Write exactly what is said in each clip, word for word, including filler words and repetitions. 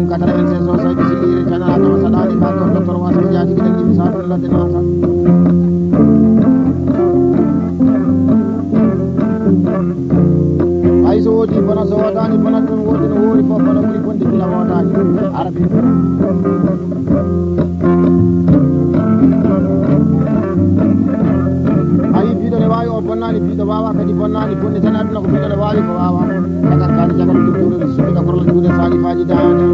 Quatre-vingt-seize o, Saydu Siɗiire Canal, Adama Saɗaani, Bakor Docteur Waso Jaaji, giɗen ɗi misaatu ladde naata. Hay so woodi bona, so woodaani bona, ɗum woodi no woori fof, bona ɓuri bonde gila woodaani. Arabi. Ayi, biɗo ne waawi o bonnaani, biɗo waawa kadi bonnaani, bonde tan aduna ko biɗo ne waawi ko waawa. Daga kaani jagal ɗum ɗum ɗum suɓiɗa korla juuɗe saali faaji daande.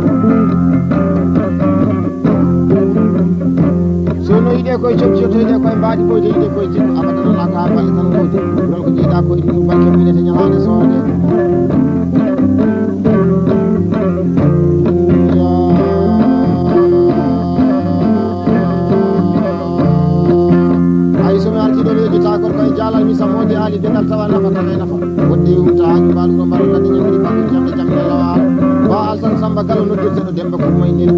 So no yiɗe koye jom, so to yiɗe koye mbaadi boy, to yiɗe koye jikko, abadan alaa ka balle tan ngoote. Ɓural ko jiiɗa koye ɗum barke mum ete ñalaande soode. Ay so mi artii ɗo mi yejjita gorko e jaalal mi samooji aali dengal tawa nafa tan e nafa. Woɗɗi humta haaju mbaalu ɗo mbaɗa ladde ñamri mbaɗu jamɗe jamɗe lawa. Ba Alsan Samba Galo noddirteɗo Demba Kurma Innira.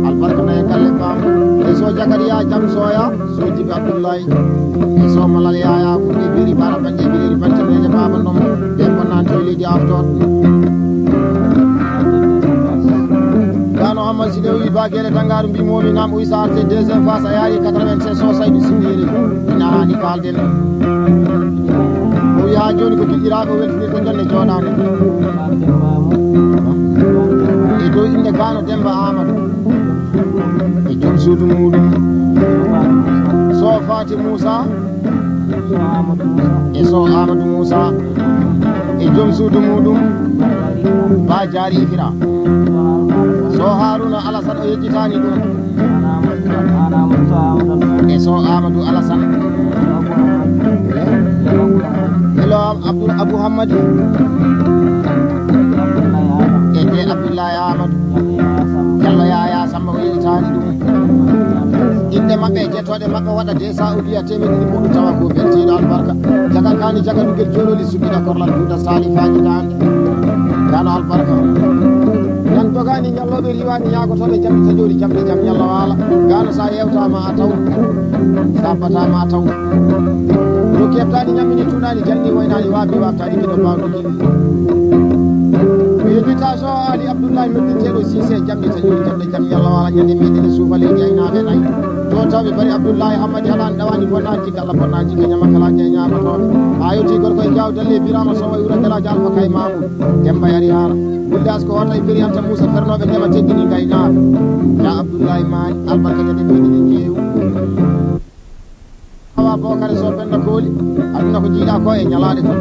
Albarka nayi e galle Bam. E so Jakariya Jam Soya, so Jibi Abdullahi. E so Malal Yaya Kurɗi Biri Bara Bande Biri Bante Neje Baba Nomo. Demba nan to leydi Afton. Gano Hamman Sidi o wi Bagere Tangaru mbi momi nam o wi sa arte deuxième phase a yaari quatre-vingt-seize o Saydu Sindiri. Ina haani kalden. O wi ha joni ko giɗɗiraaɓe o weltinirta jonne jooɗaande. E dow innde Gano Demba Amadou. E joom suudu muɗum. So Fati Moussa. E so Amadou Moussa. E joom suudu muɗum. Ba Jaari Ifira. So Haruna Alassane o yejjitaani ɗum. E so Amadou Alassane. Hello, Abdoul Abou Hammadi. E de Abdoulaye Amadou. Yalla Yaya Samba o yejjitaani ɗum. Inɗe maɓɓe e jettooɗe maɓɓe waɗa de Saoudia temeɗɗe ɗiɗi mbuɗu tawa ko beltiiɗo albarka. Jagal kaani jagal ngel joololi suɓiɗa korlal Fuuta Saali faaji daande. Gano albarka. Nan dogaani ñallooɓe riiwaani ñaagotooɓe jamɗe taƴoori jamɗe jam ñalla waala. Gano sa yewtaama a taw. Sa bataama a taw. No keɓtaani ñammini tuunaani janni waynaani waabi waabtaani kiɗo baawɗo kiɗi. Mi yejjita so Ali Abdoulaye noddirteeɗo Sise jamɗe taƴoori jamɗe jam ñalla waala ñande meɗen e suufa leydi aynaaɓe nayi. To tawɓe bari Abdoulaye Hammadi Halan ɗawaani bonnaanji kala bonnaanji ka ñama kala ñe ñaamotooɓe. Haa yewti gorko e jaaw dalle Birama Sowa e wuro Belaaji Alfa Kay Mamoudou. Demba Yari Haala. Guldas ko hoto e Biriyanta Moussa fernooɓe ndema teddini ngaynaaka. Ya Abdoulaye Maani, albarka ñande meɗen e jeew. Awa Bokare Sow Penda Kooli, aduna ko jiiɗa ko e ñalaade tan.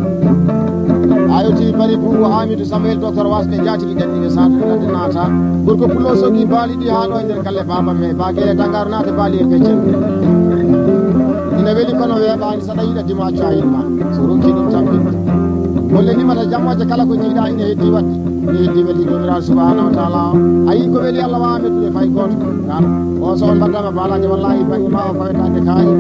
A yewti bari Buubu Hamidou Samuel Docteur Wasɓe jaatigi ɗanniɓe saatu ladde naata. Gorko pullo sogi baali ɗi haa ɗo e nder galle baaba me, ba gele dangar naata baali e peccel. Ina weli kono weeɓaani saɗa yiɗa dima accu a yimma. So ronki ɗum tampinde. Golle nimata jammaje kala ko jiiɗa ina heddi waɗde. Ina heddi welde Joomiraaɗo subhanahu wa taala. A yii ko weli Allah waawa mettude fay gooto. Nano. O so on mbaddama baalaaje, wallaahi, bannge ma o fawetaake kaayi.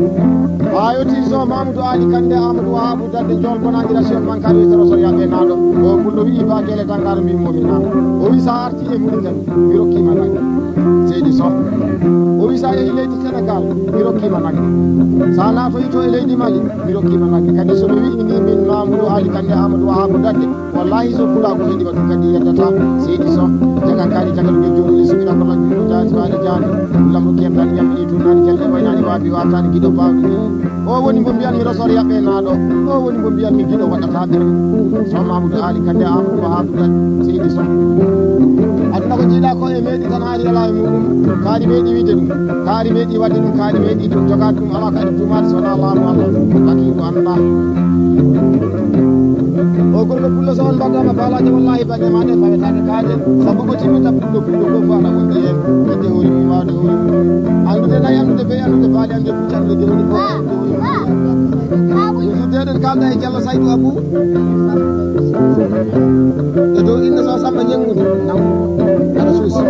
Haa yottii so Mamadou Ali Kande, Amadou Wahabu Dadde, Njool Bonaji, Rachid Mankari, Wiyetee Rosol Yalɓe Naaɗo. O pullo wi'i, Ba Gele Tangara mbi momi nano. O wi, sa arti e Muritani, mi rokkima nagge. Seydi Soh. O wi, sa yehi leydi Sénégal, mi rokkima nagge. Sa naatoyi to e leydi Mali, mi rokkima nagge. Kadi so mi wi'i ni min Mamadou Ali Kande, Amadou Wahabu Dadde, Wallahi so pulaagu heɗima ɗum kadi yeddata. Seydi Soh, jagan kaari jagal ngel jooɗi les suɓiɗa ko lajju ɗum jaani suwaade jaani. Lamru kemɗan yamɗi tun nani jelle waynaani waabi waataani giɗo baawɗo ni. O woni mo mbiyanmi Rosor yaɓɓe naaɗo. O woni mo mbiyanmi giɗo waɗata ɓe. Soh Mamoudou Ali Kande Amadou Wahabu Kane Seydi Soh. Aduna ko jiiɗa ko e meeɗi tan haali alaa e muɗum. Kaari meeɗi wiide ɗum. Kaari meeɗi waɗde ɗum, kaari meeɗi ɗum. Jogaade ɗum alaa ko adi tuumaade so wonaa laamu Allah. Hakiiku Allah. O gorko pullo so on mbaɗama baalaaje, wallahi bannge ma ɗe fawetaake kaaje. Sabu ko timmi tappinɗo pullo ko faala wonde heen. Yidde hoore mum, waawde hoore mum. Anndude nayi, anndude beyi, anndude baali, anndude pucci, anndude gewni fof, anndude hoore mum. Yidde eɗen kaalda e Jallo Saydu Abou. E dow innde so Samba Ñanngude. Naw. Aɗa suusi.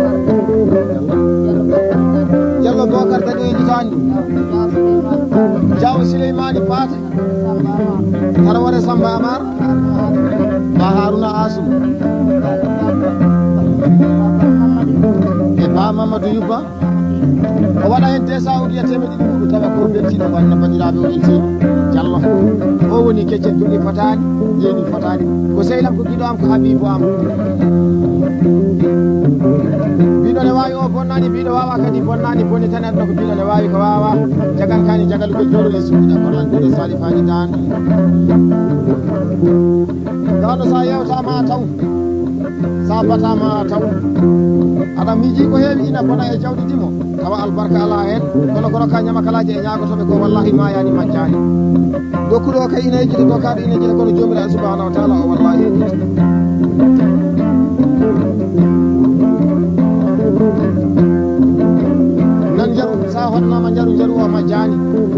Jallo Bokar Tagi e Jitaani. Jaawo Sileymaani Paate. Hara ware Samba Amar. Ba Haruna Asum. E Ba Mamadou Yubba. O waɗa heen deux cents ou bien teemedde ɗiɗi ɗum tawa ko beltiiɗo ko anna banndiraaɓe o weltii. Jallo. O woni keccel jogi fotaani, jeeɗi fotaani. Ko sehil am, ko giɗo am, ko Habibu am. Ne waawi o bonnaani, mbiɗo waawa kadi bonnaani, boni tan aduna ko mbiɗo ne waawi ko waawa. Jagan kani jagalugol jowɗo e suuɗa, ko lan ɗiɗo salifaani daande. Gawɗo sa yewtama a taw, sa batama a taw. Aɗa miiji ko heewi ina bona e jawdi dimo, tawa albarka ala heen, kono ko rokka ñamakalaaji e ñaagotooɓe ko wallahi maayaani majjaani. Dokkuɗo o kay ina yejjita, dokkaaɗo ina yejjita, kono Joomiraaɗo subhanahu wa taala o wallahi yejjita. Nan njaru, sa hoɗanaama njaru, njaru o majjaani.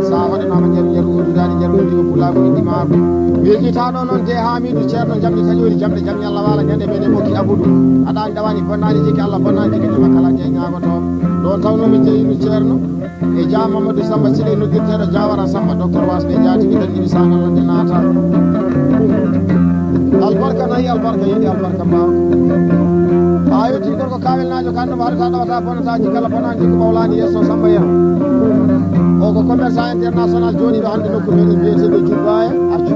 Sa hoɗanaama njaru, njaru o dudaani, njaru ndi ko pulaagu ndi maaru. Mi yejjitaɗo noon de Hamidu Ceerno Jamɗi Kaƴoori, jamɗe jam ñalla waala, ñande meɗen Ɓokki Abudu. Aɗa anndi ɗawani bonnaani jikki Allah, bonnaani jikki tuma kala je ñaagotooɓe. Ɗo tawno mi jeyino Ceerno e Jah Mamadou Samba Sile noddirteeɗo Jawara Samba, docteur Wasɓe jaatigi tan ina sano ladde naata. Albarka nayi, albarka yiɗi, albarka mbaawa. A yetti gorko kawelnaajo kan no mbaɗata ɗawata bonata jikki Allah, bonani jikki Mawlani Yeeso Samba Yero. O ko commerçant international jooɗiiɗo hannde nokku meɗen biyeteeɗo Jubbaya. Accu.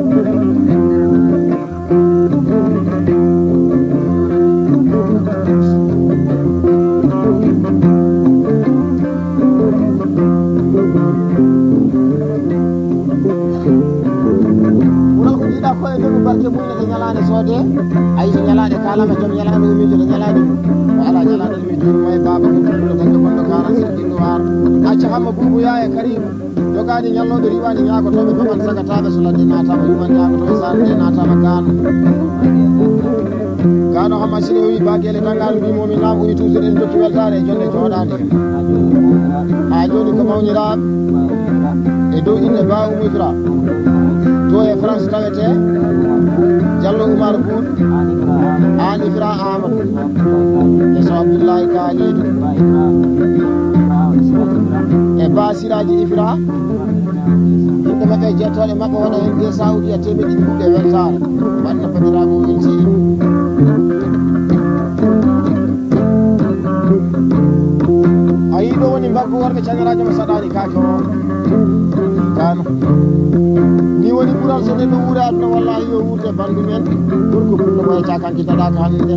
Ɓural ko jiiɗa ko e nder barke mum e ñalaande soode. A yii ñalaande kaalama joom ñalaande o miijoto ñalaande mum. O alaa ñalaande o miijoto mo e baaba ko tullo tan e gonɗo karan sirɗinɗo ar. Acca hamma buubu yaa e Karimu. Jogaani ñallooɓe riiwaani ñaagotooɓe baɓan sagataaɓe so ladde naataama yuɓan ñaagotooɓe saarde naataama gaano. Gaano Hamma Sine o wii baageele tanngaano mbii momi naam o wii toujours en jokki weltaare e jonde jooɗaande. Haa jooni ko mawniraaɓe e dow innde Ba Oumou Ifra. To e France tawetee Jallo Oumar Boun, Aan Ifra Amadou, e so Abdoulaye Kalidou, e Ba Siraji Ifra. Yimɓe maɓɓe e jettooɗe maɓɓe waɗa heen deux cents ou bien teemedde ɗiɗi ɓuuɓe weltaare. Waɗno banndiraaɓe o weltii. A yii ɗo woni mbaggu worɓe cañoraajo mo saɗaani kaake o. Kaano. Ni woni ɓural so neɗɗo wuuri aduna wallahi yo wuurde banndum en. Gorko pullo mo e cakanki daɗaaka hannde.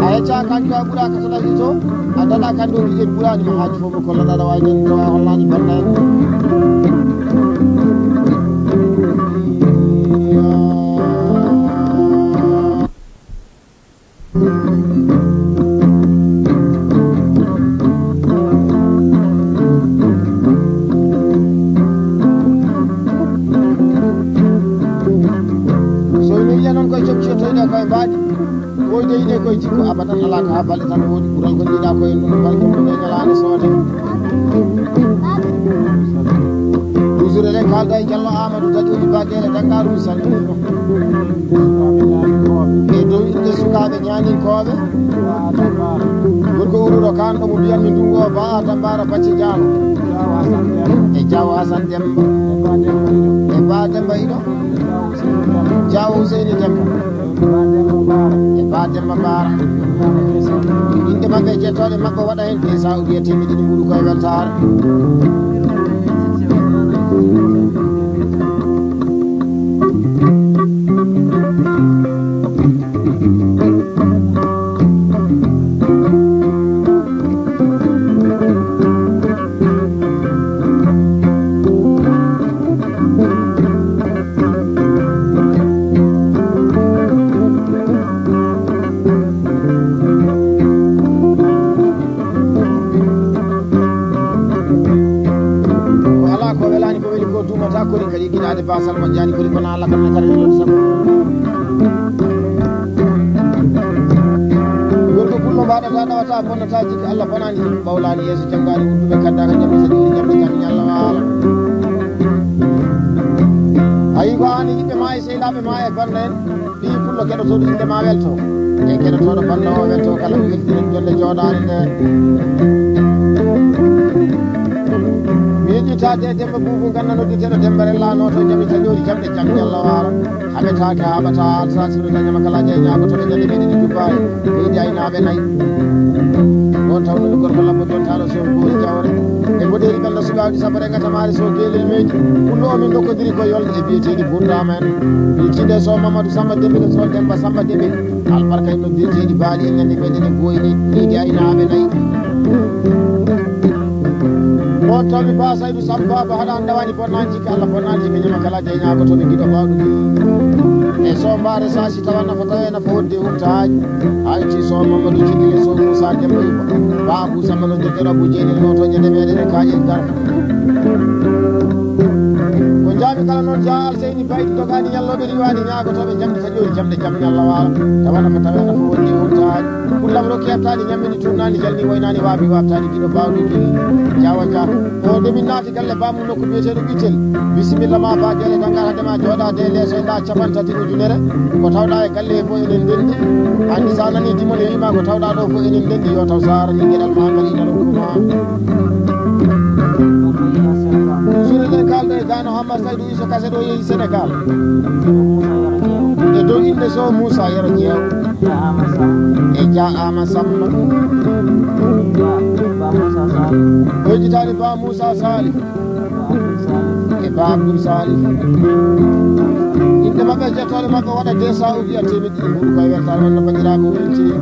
A e cakanki a ɓuraaka so ɗaɗi to. A daɗa kan ɗo wi'en ɓuraani ma haaju fof mo kolla daɗa waawi nen tawa hollaani bannda en. So mi wiya noon koye joom cettoyɗo koye mbaadi. Woyde yiɗe koye jikko abadan alaa ko haa balɗe tan woodi ɓural ko jiiɗa koye ɗum barke mum e ñalaande soode. Toujours eɗen kaalda e Jallo Amadou Daƴoji Bagueɗe Danngaru mi salminiima. E dow innde sukaaɓe ñaaninkooɓe. Gorko uruɗo kaan ɗo mo mbiyanmi ndungu o Ba Adambaara Bacci Jaalo. E Jaw Hasan Demba. E Ba Demba Iɗo. Jaw Huseyni Demba. E Ba Demba Baara. Innde maɓɓe e jettooɗe maɓɓe waɗa heen deux cents ou bien teemedde ɗiɗi mbuɗu koye weltaare. Ko alaa ko welaani ko weli ko duumata kori kadi giɗaade basal majjaani kori kono Allah kam nakara e lon sabu. Gorko pullo mbaɗata ɗawata bonnata jikka Allah bonaani ɓawlaani yeeso janngaani wudduɓe kaddaaka jamɗe so ɗiɗi jamɗe kam ñalla waala. A yii ko aani yimɓe ma e sehlaaɓe ma e bannda en. Ɓii pullo keɗotooɗo innde ma welto. E keɗotooɗo bannda o welto kala ko weltinen jonde jooɗaani nde. Mi yeƴƴitaade e Demba Buubu Ganna nodditeeɗo Demba Rella nooto jami taƴoori jamɗe jam Yalla waara. Haɓetaake haaɓata alsa siro dañama kala jey ñaagotoɗo ñande meɗen e jubbaare. Leydi aynaaɓe nayi. Ɗon tawnumi gorko labbo jontaaɗo sow goori jawre. E mboɗeeri ɓenda suɓaawdi sabare ngatamaare sow geelel meeji. Pullo o min ndokkodiri ko yolde e biyeteeɗi burdaama en. Min ciɗe sow Mamadou Samba Dembe ɗo sow Demba Samba Dembe. Albarka en no biyeteeɗi baali en ñande meɗen e gooyni. Leydi aynaaɓe nayi. On tawmi Ba Saydu Samba Ba haɗa an ɗawani bonnaani jikka Allah bonnaani jikka ñama kala jeyñaago to ɓe giɗo bawɗo ɗi. E so mbaare sa si tawa nafa tawa e nafa wonde humtaaji. Ay ci so Mamadou Jigile so Moussa Demba Iba. Ba Abu Samba no jokkira Abu Jeyni no to ñande meɗen e kaƴel garka. Ko jaami kala noon ja Alseyni Baydi dogaani ñallooɓe riwaani ñaagotooɓe jamɗi taƴoori jamɗe jam ñalla waala. Tawa nafa tawa e nafa wonde humtaaji. Kullam rokki heɓtaani ñammini tuurnaani jalni waynaani waabi waabtaani giɗo baawɗo jini. Jawa ja. O nde min naati galle baamu nokku biyeteeɗo Ɓitel. Bisimilla ma ba gele dangal hade ma jooɗaade e leeso e nda capan tati ujunere. Ko tawɗa e galle he fof enen ndenndi. Anndi sa nani dimon e wima ko tawɗa ɗo fof enen ndenndi yo taw sa arani geɗal ma ngal ina rokkuma. Toujours eɗen kalda e gano Hammad Saydou Iso Kase ɗo yehi Sénégal. E dow innde Sow Moussa Yero Jeew. E Dia Ama Samba. Hojjitaani Ba Moussa Salif. E Ba Abdoul Salif. Innde maɓɓe e jettooɗe maɓɓe waɗa deux cents ou bien teemeɗɗe ɗiɗi mbuɗu koye weltaare wonno banndiraaɓe o weltini.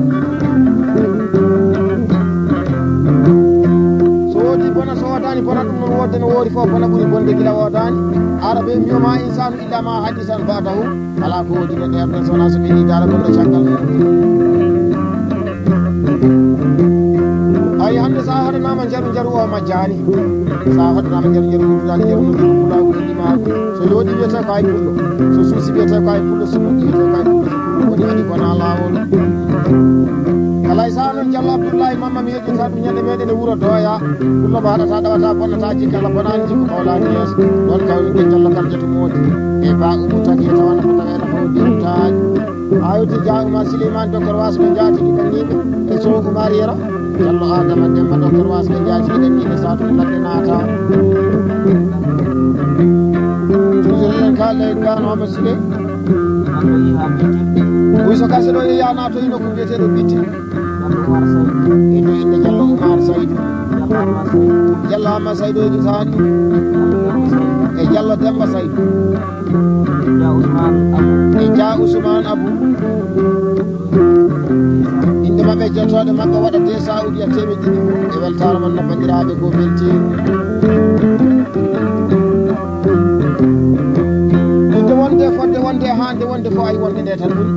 So woodi bona, so woodaani bona, ɗum noon woodde no woori fof bona ɓuri bonde gila woodaani. Ara ɓe mbiyoma insanu illa ma haddisan ba'dahu. Alaa ko woodi neɗɗo heɓata so wonaa so ɓe yiɗi daara goɗɗo caggal mum. Ay hannde so a hoɗanaama njaru, njaru o majjaani. So a hoɗanaama njaru, njaru wujjudaani, njaru no ɗum pulaagu e ɗimaako. So looɗi wiyetee ko ay pullo. So suusi wiyetee ko ay pullo, so moƴƴi wiyetee ko ay pullo, so pullo woni waɗi wonaa laawol. Alaa e sahaa noon Jallo Abdullahi Mamma mi yejjita ɗum ñande meɗen e wuro Dooya. Pullo mo haɗata ɗawata bonnata jikka Allah bonaani jikka hawlaani yeeso. Ɗoon kawri ko Jallo kam jeto moodi. E ba umu taki e tawana ko taweena ko diwtaani. Ayuti Dia Oumar Souleymane Dokor Wasɓe Jaatigi Ɓanniiɓe e Sow Oumar Yero. Jallo Adama Demba Dokor Wasɓe Jaatigi Ɓanniiɓe Saatu Ladde naata. Toujours eɗen kaalda e Gano Hama Sile. Wi so kase ɗo yeeya naato e nokku biyeteeɗo Bitti. E ɗo innde Jallo Oumar Saydou. Jallo Hama Saydou e Saani. E Jallo Demba Saydou. E Dia Ousmane Abou. Innde maɓɓe e jettooɗe maɓɓe waɗa deux cents ou bien teemeɗɗe ɗiɗi. E weltaare mon no banndiraaɓe ko belti. Innde wonde fodde wonde e haande wonde fof ay wonde nde tan ɓuri.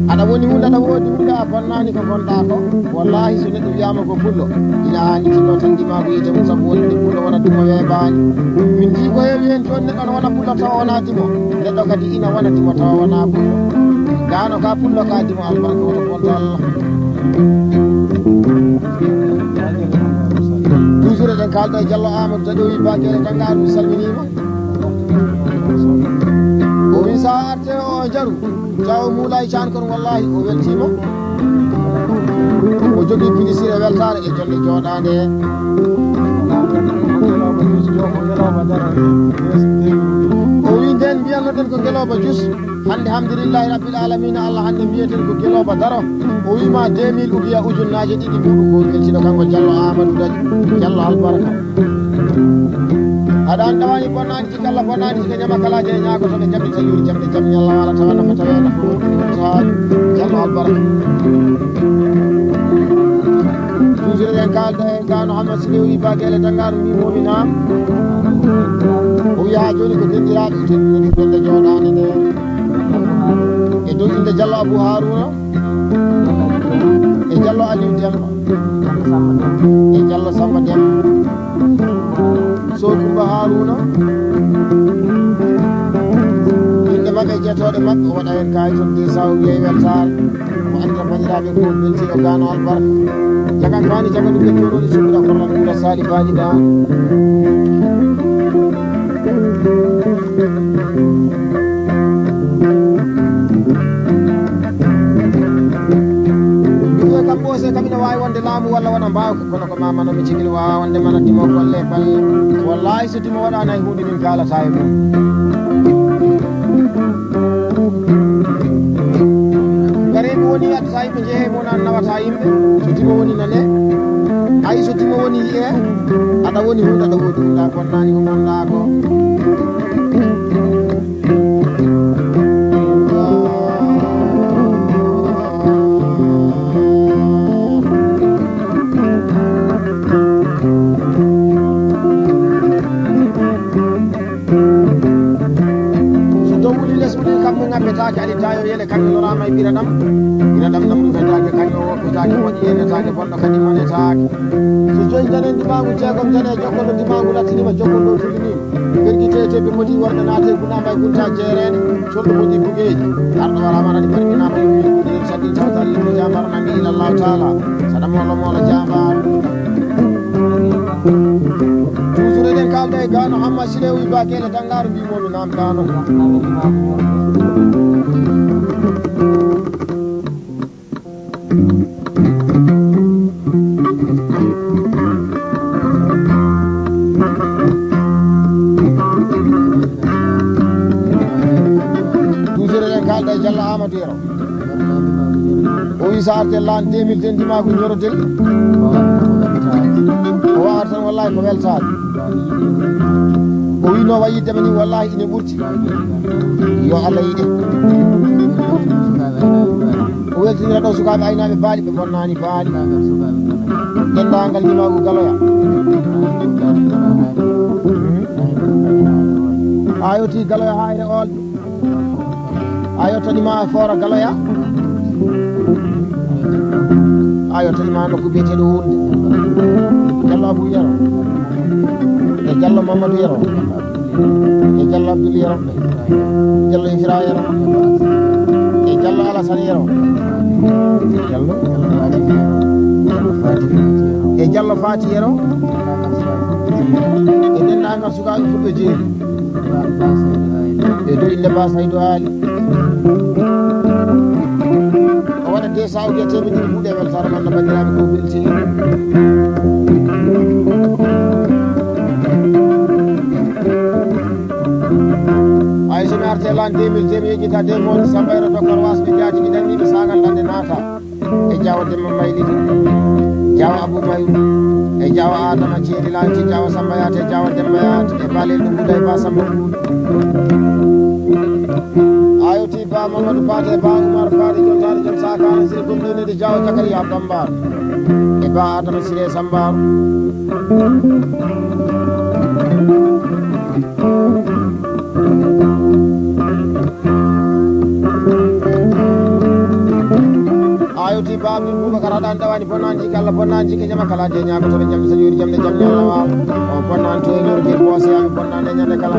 Aɗa woni huunde aɗa woodi huunde a bonnaani ko ngonɗaa ko. Wallahi so neɗɗo wiyaama ko pullo, ina haani tinno tan ndima ko yiite mum sabu wonde pullo wona duma weebaani. Min njii ko heewi heen jooni neɗɗo no wona pullo tawa wona dimo. Neɗɗo kadi ina wona dimo tawa wona pullo. Gano ka pullo ka dimo albarka woto bonto Allah. Toujours eɗen kaalda e Jallo Amadou Daɗowi Bakele Tangaaɗo mi salminiima. O wi sa arte o jaru. Jaw Moulay Can kon wallahi o weltiima. O jogii pilisir e weltaare e jonde jooɗaande. O wi nden mbiyannoɗen ko ngelooba jus. Hannde hamdulillahi rabbil alamina Allah hannde mbiyeten ko ngelooba daro. O wi ma deux mille ukiya ujunnaaje ɗiɗi mbuɗu ko weltiiɗo kanko Jallo Amadou Daƴi. Jallo albarka. Aɗa an ɗawani bonnaani jikka Allah bonnaani jikka ñama kala je ñaago to ɓe jamɗi taƴuuri jamɗe jam ñalla wala tawa nafa tawa nafa wonti wontaani. Jallo albarka. Toujours en kaalda en gano Hammad Sile wi bagele dangaru mi momina. O wi ha jooni ko denɗiraaɓe to ɗum woni golle jooɗaani nde. E dow innde Jallo Abou Haruna. E Jallo Aliou Demba. E Jallo Samba Demba. Sow Kumba Haruna. Innde maɓɓe e jettooɗe maɓɓe o waɗa heen kaayiton de saw wiye weltaare. Mo annda banndiraaɓe ko beltiiɗo gano albarka. Jagan faani jaga ɗum ɓe joɗoɗi suɓuɗa korlan ɗum ɗa saali faani ɗa. Ɗum kam ɓoose kam ina waawi wonde laamu walla wona mbaawka, kono ko ma mano mi cigil waawa wonde mana dimo golle balle. Wallahi so dimo waɗaani hay huunde min kaalata e mum. Gareeɓe woni addata yimɓe jeehe mo nan nawata yimɓe. So dimo woni nane. Ay so dimo woni yiye. Aɗa woni huunde aɗa woodi huunde a bonnaani ko bonɗaa ko. Kammu ngabbetaake, aɗi tayo yele, kaŋŋe loraama e ɓira ɗam. Ɓira ɗam ɗam ɗum fetaake, kaŋŋe woppetaake, moƴƴi yennetaake, bonɗo kadi manetaake. So joyi janen dimaagu, jeegom jane jokkol, no dimaagu lattiniima jokkol ɗo tulini. Bergi tete ɓe moƴƴi worɓe naate, gunaama e gunta jeereene, colɗo moƴƴi bugeeji. Arɗo waraama aɗa barminaama, yummi kuɗi en saɗi tawtal, yimɓe jaambar nami ilallahu taala. Saɗa moolo moolo jaambar. Toujours eɗen kaalda e gaano Hamma Sile, wi Bakele Dangaaru, mbi momi naam gaano. Toujours eɗen kaalda e Jallo Amadou Yero. O wi so arde l'an deux mille ten, dimaagu ñorodel. O waawata tan, wallahi ko weltaade. O wi no wayi yiddema ni, wallahi ine ɓurti. Yo Allah yiɗe. O weltinira ɗo sukaaɓe aynaaɓe baali, ɓe bonnaani baali. Denndaangal dimaagu Galoya. A yoti Galoya haa ene oolde. A yottanima a foora Galoya. A yottanima nokku biyeteɗo Wulde. Jallo Abou Yero. E Jallo Mamadou Yero. E Jallo Abdoul Yero. Jallo Ifra Yero. E Jallo Alassane Yero. Jallo. E Jallo Fati Yero. E denndaangal sukaaɓe fulɓe jeeri. E dow innde Ba Saydu Aali. O waɗa deux cent ou bien teemedde ɗiɗi buuɗe weltaare man no banndiraaɓe ko belti. Ay so mi arte l'an deux mille, teemi yejjita deux mille, Samba Yero Dokar Wasɓe jaatigi danniiɓe sagal lande naata. E Jaawo Demba Mayli, Jaawo Abu Mayu, e Jaawo Adama Ceedi Lanti, Jaawo Samba Yaate, Jaawo Demba Yaate, e Balel ɗum Huday Ba Samba Buuɗi. Ayoti Ba Mamadou Paate, Ba Umar Paate, Jontaade Jom Saakaana Sire Gomɗinede, Jaawo Jakariya Bambaar, e Ba Adama Sire Sambaar. A yewti Ba Abdul Boubacar, haɗani ɗawani bonnanji kala, bonnanji ke jama kala, de ñaago to ɓe jamde sañori jamde jam ñalla wa. O bonnan to e ñoro ke boose ami bonnande ñande kala.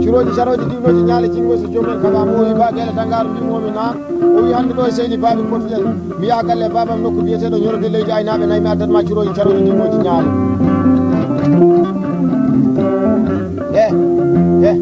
Curoji caroji diwnoji ñaale jingo so jomen kaba mo wi ba gele tangaru bi mo mi na. O wi hande ɗo e seydi baaɓe pottuɗen. Mi yaha galle baabam nokku biyeteeɗo ñorode leydi aynaaɓe nayi, mi addat ma curoji caroji ɗi moƴƴi ñaale. Eh, eh.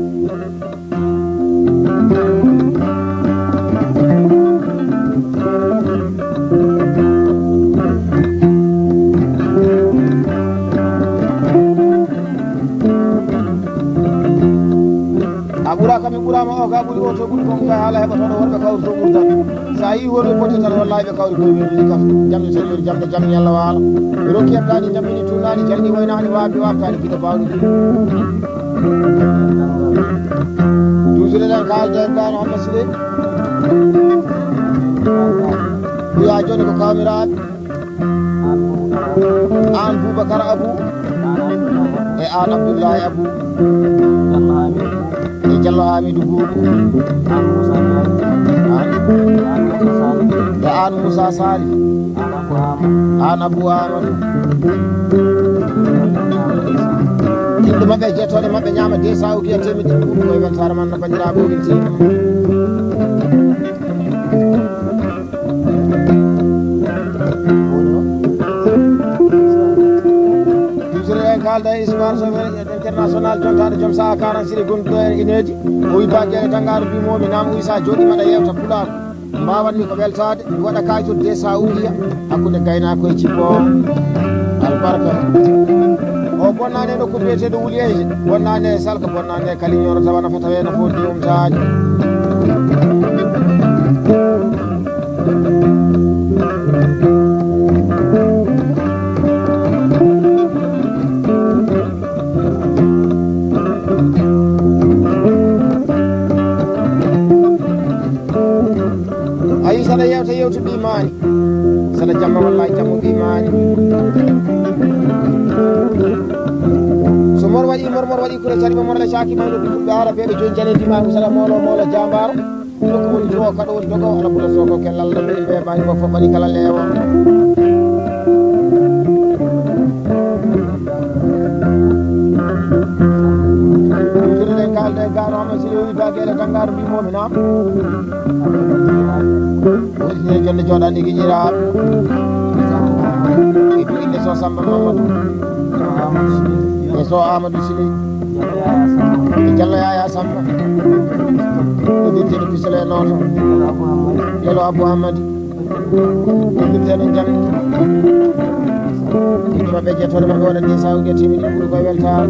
A ɓuraaka, min ɓuraama o, ka ɓuri o to ɓuri kon, ka haala heɓotooɗo worɓe kawri to ɓurda. So a yii worɓe potti tan, wallahi ɓe kawri koye mum, min kam. Jamde tan yori jamde, jam ñalla waala. Mi rokki heɓtaani, ñammini tuunaani, jalɗi waynaani, waabde waabtaani, giɗo baawɗo giɗo. Duusude ɗen kaalde en ɗaano Hamma Sile. Wiya jooni ko kaamiraaɓe. Aan Boubacar Abou. E aan Abdoulaye Abou. E Jallo Hamidou Boubo. Aan. E aan Moussa Sali. Aan Abou Amadou. Inɗe maɓɓe e jettooɗe maɓɓe ñaama de sa ukiya temedde ɗiɗi koye weltaare man no banndiraaɓe o weltiima. Toujours en kaalda e Ismaël Sow international, jontaade joom saha quarante siri gonɗo e ineeji. O wi ba gere tangaaru bimomi naam o wi sa jooɗi maɗa yewta pulaar. Mbawanmi ko weltaade, mi waɗa kayitude de sa ukiya hakkunde gaynaako e cippo. Albarka. O bonnaani e nokku biyeteeɗo Wuli Eyde, bonnaani e Salka, bonnaani e Kaliñooro, tawa nafa tawe nafoore diwum taani. Ayi, saɗa yewta yewtu mbi maani. Saɗa jamma wallahi jamma mbi maani. So mor waɗi mor mor Waɗi kure cari ɓe morle caaki mayno ɗi fulɓe haala ɓeɓe joni jane ndima ko sala molo molo jambar. Ɗo ko woni juwo kaɗo woni dogo ala bula soko ke lalla ɓe ɓe mbawi mo fof mbaɗi kala lewo. Ɗen kalde gano ama silo wi bagele tangar mbimomi nam. Wurtine jonde jooɗaani giƴiraaɓe. E ko innde so Samba Mamadou. E so Amadou Sili. E Jallo Yaya Samba. Ko dirteɗo Pisale Nooto. Lelo Abou Hamadi. Ko dirteɗo Jam. Yimɓe maɓɓe jettode maɓɓe wonande sahude timini ɓuri koye weltaare.